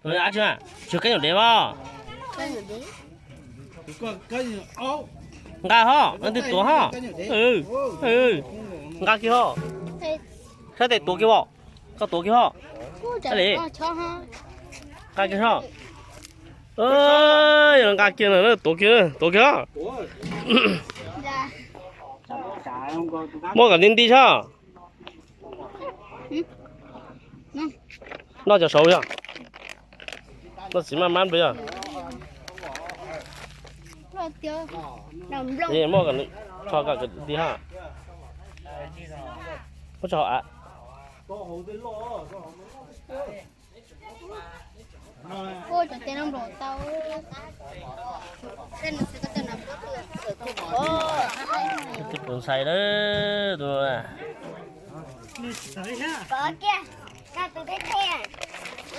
Ab tsi, tsis kab nyuam dev mas. Nqa ho, leej twg tuav ho. Nqa kiag ho. Saib tes tuav kiag os. Koj tuav kiag ho. Li. Nqa kiag ho. Yog nqa kiag na, tuav kiag, tuav kiag ho. Muab kom nti nti sab. Noj cov saud yog. Noj txiv maj mab npawg yog. Muab kom, tso kom nti ha. Muab tso hauv av. Twb pus ntxhais lawm tus.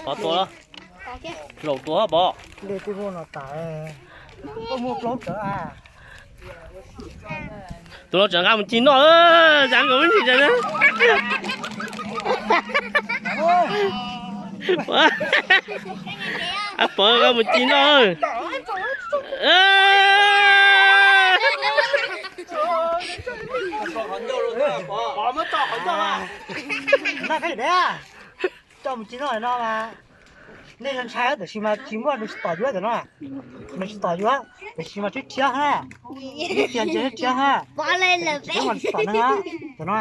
Pov tua, zaum tua pov. Tus no tseem nqa mus ci noj, cas nkaus me ntsis na. Ab pov nqa mus ci noj. Coj mus ci noj no mas, nej ntshai tab sis mas tsis muaj, nws tsis tom yuav cov no. Nws tsis tom yuav, tab sis mas tsis rhiab ha. Nws tias nws tsis rhiab ha. Tsis muaj, nws tsis tom neeg cov no.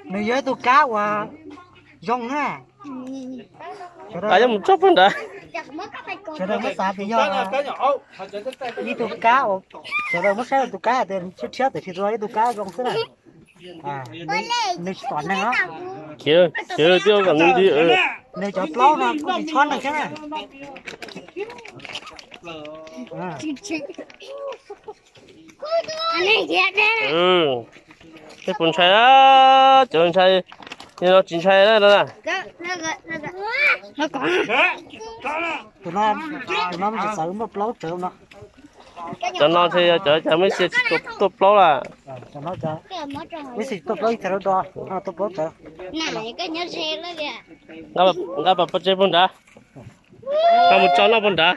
Nws yog ib tug kab uas zoo na. Mus tso pog nrad. Sawv daws muab xav tias yog ib tug kab, sawv daws muab saib tus kab tias rhiab rhiab, tab sis tus no ib tug kab zoo xwb na. Nws tsis tom neeg os. Khiav, khiav twb kom nws nti. Nws cov plaub no kuj tsis chob neeg thiab na. Tej puas ntshai, cov ntshai, no tsis ntshai na. Tus no, tus no tsis txawv muaj plaub tsawv no. Cov no ntshe yog cov cas meb xia tsis tuaj plaub lawm. Meb xia tsis tuaj plaub ib txhia do, tuaj plaub tsawv. Nqa pas pov tseg puag nrad. Nqa mus tso noj puag nrad.